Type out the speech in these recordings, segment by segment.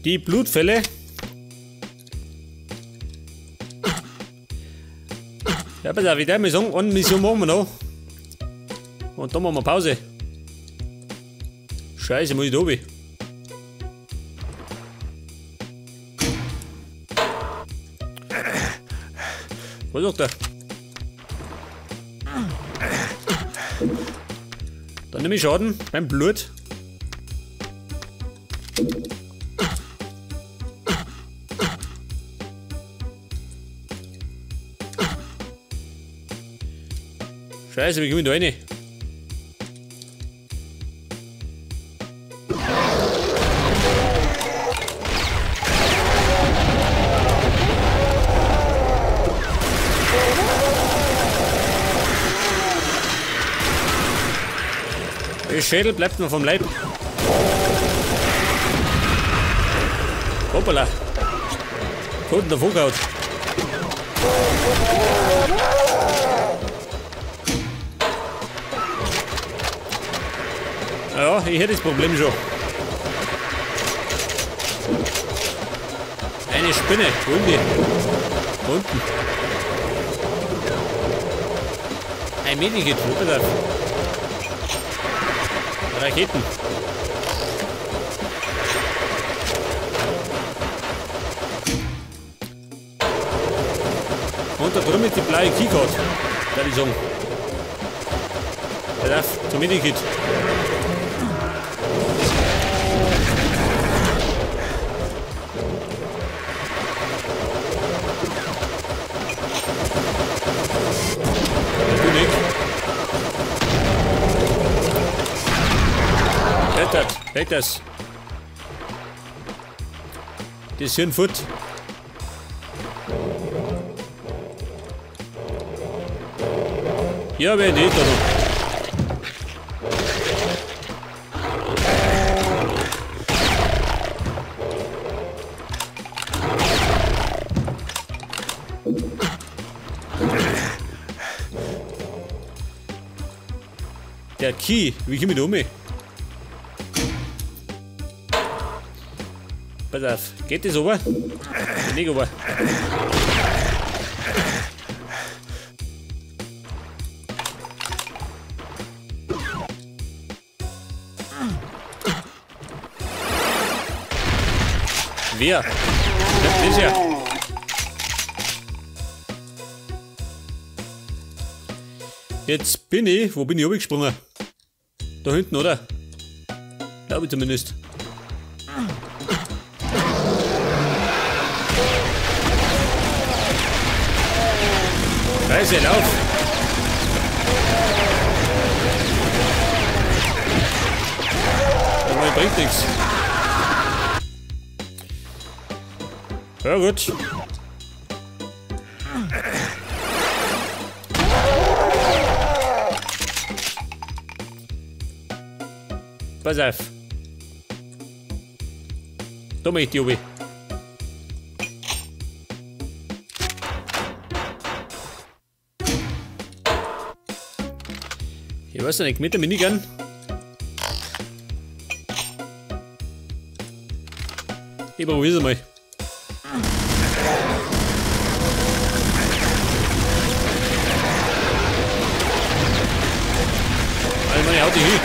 Die Blutfälle. Ja, pass auf, ich darf mal sagen, eine Mission machen wir noch. Und dann machen wir Pause. Scheiße, muss ich da oben. Was sagt er? Dann nehme ich Schaden beim Blut. Scheiße, wie komme ich da rein? Der Schädel bleibt noch vom Leib. Hoppala. Toten davon gehauen. Ja, ich hätte das Problem schon. Eine Spinne. Wo ist die? Unten. Ein Medikit. Wo ist das? Raketen. Und da drüben ist die blaue Keycard. Da die sagen. Pass auf, zum Medikit. Weg das. Das Hirn fort. Ja, wer nicht, oder? Der Key, wie komme ich da um? Pass auf, geht das runter? Nicht runter. Wer? Das ist ja. Jetzt bin ich. Wo bin ich runtergesprungen? Da hinten, oder? Glaube ich zumindest. Scheiße, lauf! Das bringt nichts. Ja gut. Pass auf. Da möchte ich oben. Ich weiß nicht, mit der Minigun. Ich probier's mal. Alter, meine haut dich hin.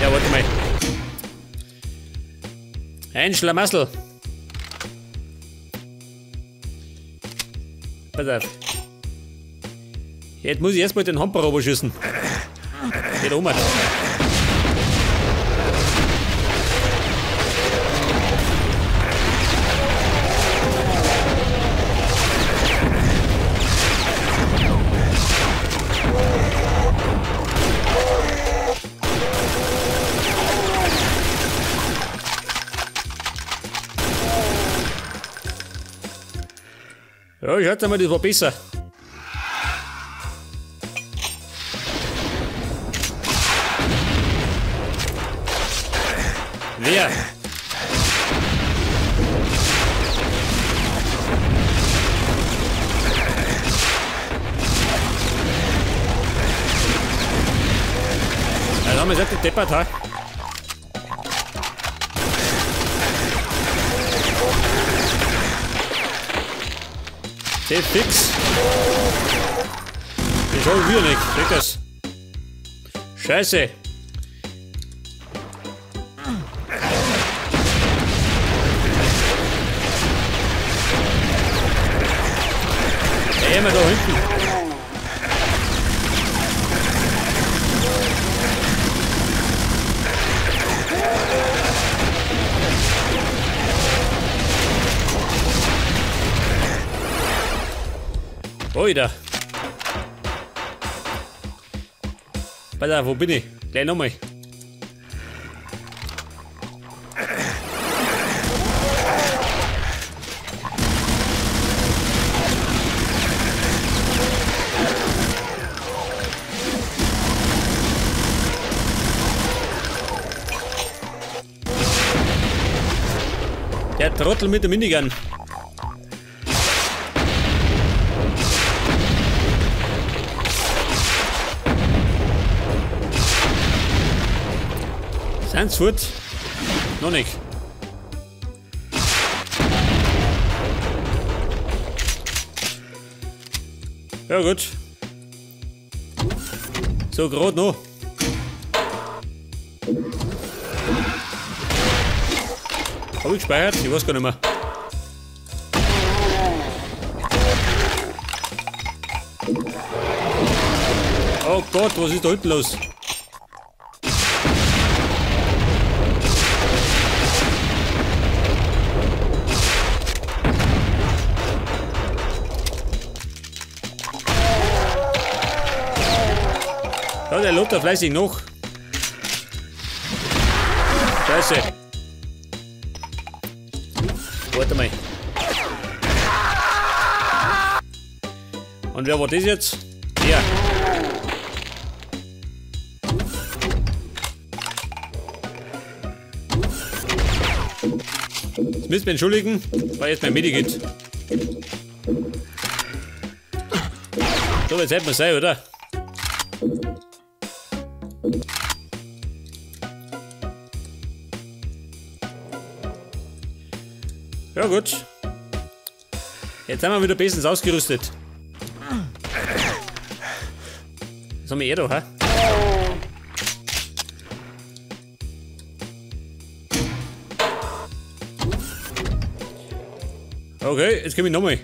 Ja, warte mal. Ein Schlamassel. Pass auf. Jetzt muss ich erstmal den Hamper rüberschießen. Geht um. Ja, ich hatte mal, das war besser. Wer? Ja, man sagt, deppert, ha? Fix. Das hab ich wieder nicht. Seht das? Scheiße. Ja, immer da hinten. Oida. Pass auf, wo bin ich? Gleich nochmal. Der Trottel mit der Minigun. Sind's fort? Noch nicht. Ja gut. So, gerade noch. Hab ich gespeichert? Ich weiß gar nicht mehr. Oh Gott, was ist da hinten los? Ja, der lobt da fleißig noch. Scheiße. Warte mal. Und wer war das jetzt? Der. Jetzt müsst ihr mich entschuldigen, weil jetzt mein Medikit. So, jetzt hätte man sein, oder? Ja gut. Jetzt sind wir wieder bestens ausgerüstet. Was haben wir eh da, hä? Okay, jetzt komm ich nochmal.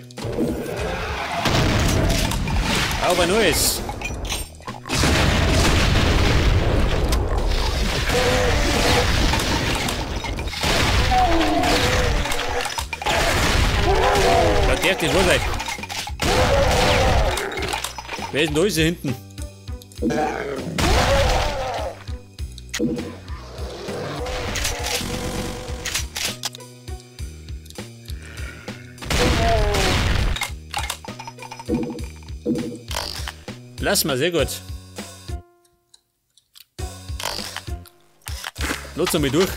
Aber neues. Der ist wohl sein. Wer ist denn da ist hier hinten? Lass mal, sehr gut. Lotsen wir durch.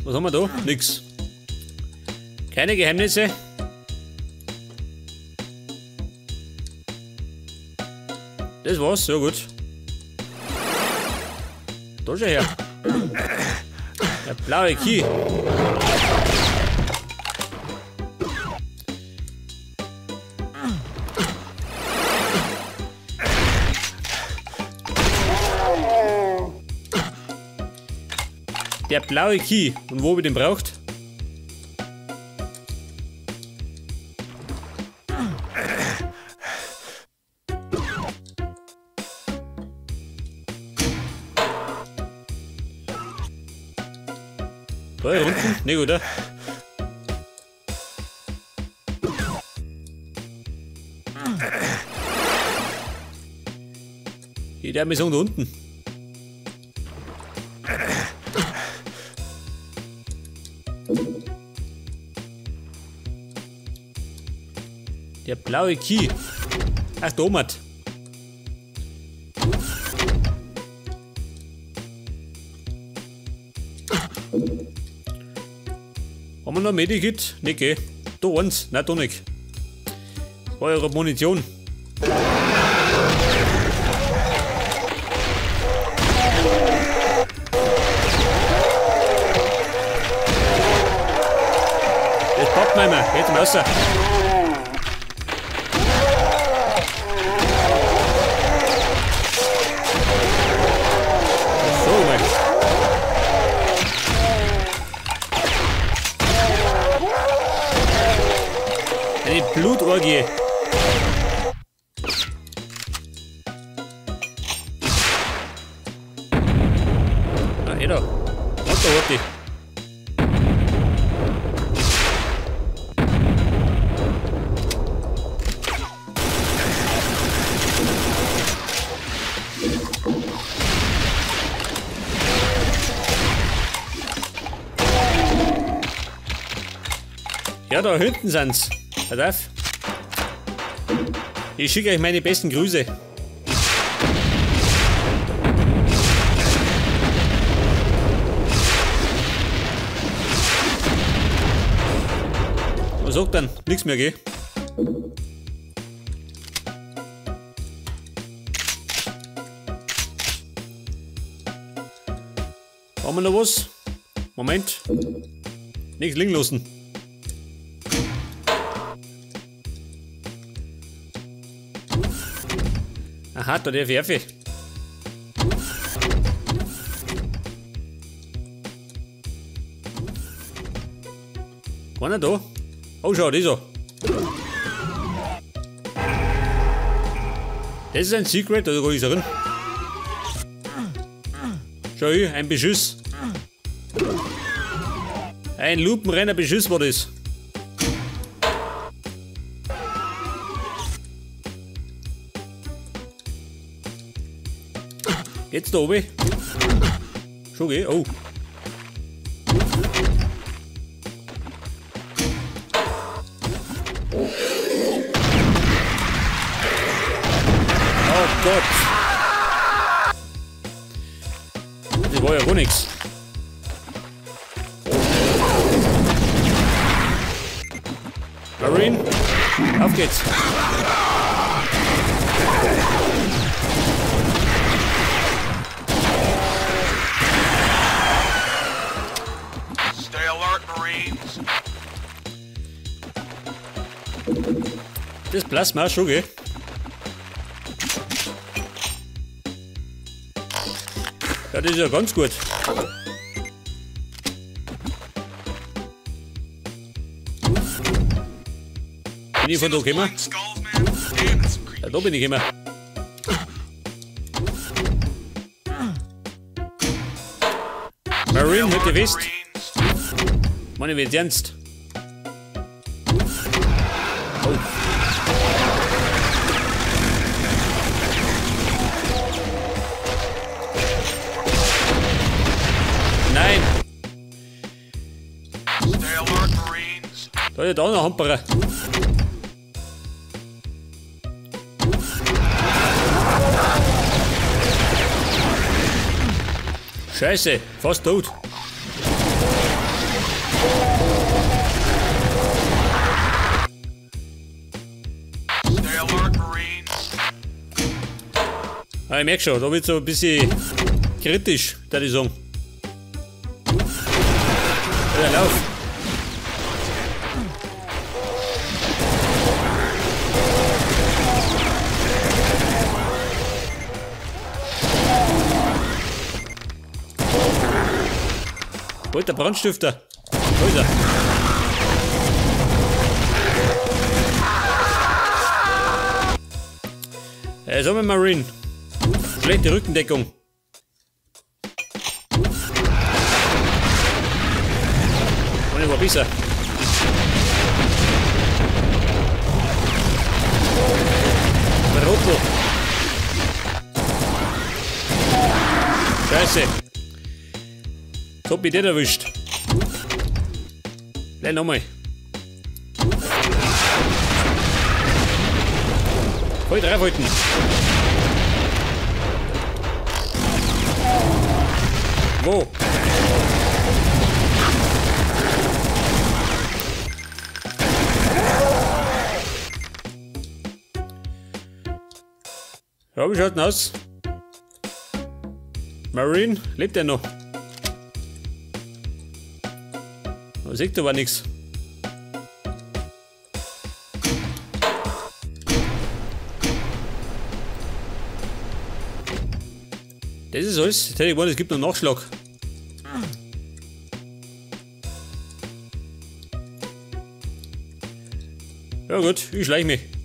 Was haben wir da? Nix. Keine Geheimnisse. Das war's, ja gut. Da schau her. Der blaue Key. Der blaue Key. Und wo wir den braucht? Da hier unten? Ne, oder? Ich darf mich sagen, da unten. Der blaue Key. Ach, da oben. Haben wir noch ein Medikit? Nicht, gell? Da eins. Nein, da nicht. War ja Munition. Das packt man immer. Geht zum Wasser. So, mein. Eine Blutorgie. Ah, eh da. Und da hat die. Ja, da hinten sind's. Pass auf. Ich schicke euch meine besten Grüße. Was sagt dann? Nix mehr, gell? Haben wir noch was? Moment. Nichts liegen lassen. Aha, da der Werfe. Keiner da? Oh, schau, das da. Das ist ein Secret, da kann ich drin. Schau hier, ein Beschuss. Ein lupenreiner Beschuss war das. Geht's da oben? Schon geh? Oh. Oh Gott. Das war ja gar nichts. Marine, auf geht's. Stay alert, Marines. Das Plasma schon, gell? Ja, das ist ja ganz gut. Bin ich von da gekommen? Ja, da bin ich gekommen. Marine, hätte West. Meine, wird ernst. Oh. Nein! Da ist ja da noch ein Hamperer. Scheiße, fast tot. Ah, ich merke schon, da wird so ein bisschen kritisch, da ich sagen. Ja, lauf! Wo ist der Brandstifter? Wo ist er? Sag mal, Marine. Schlechte Rückendeckung. Und ich war besser. Trottel. Scheiße. Jetzt hab ich den erwischt. Gleich nochmal. Voll draufhalten. Wo? Ja, wie schaut denn aus? Marine, lebt er noch? Da sieht aber nichts. Das ist alles. Jetzt hätte ich gewonnen, es gibt noch einen Nachschlag. Ja gut, ich schleich mich.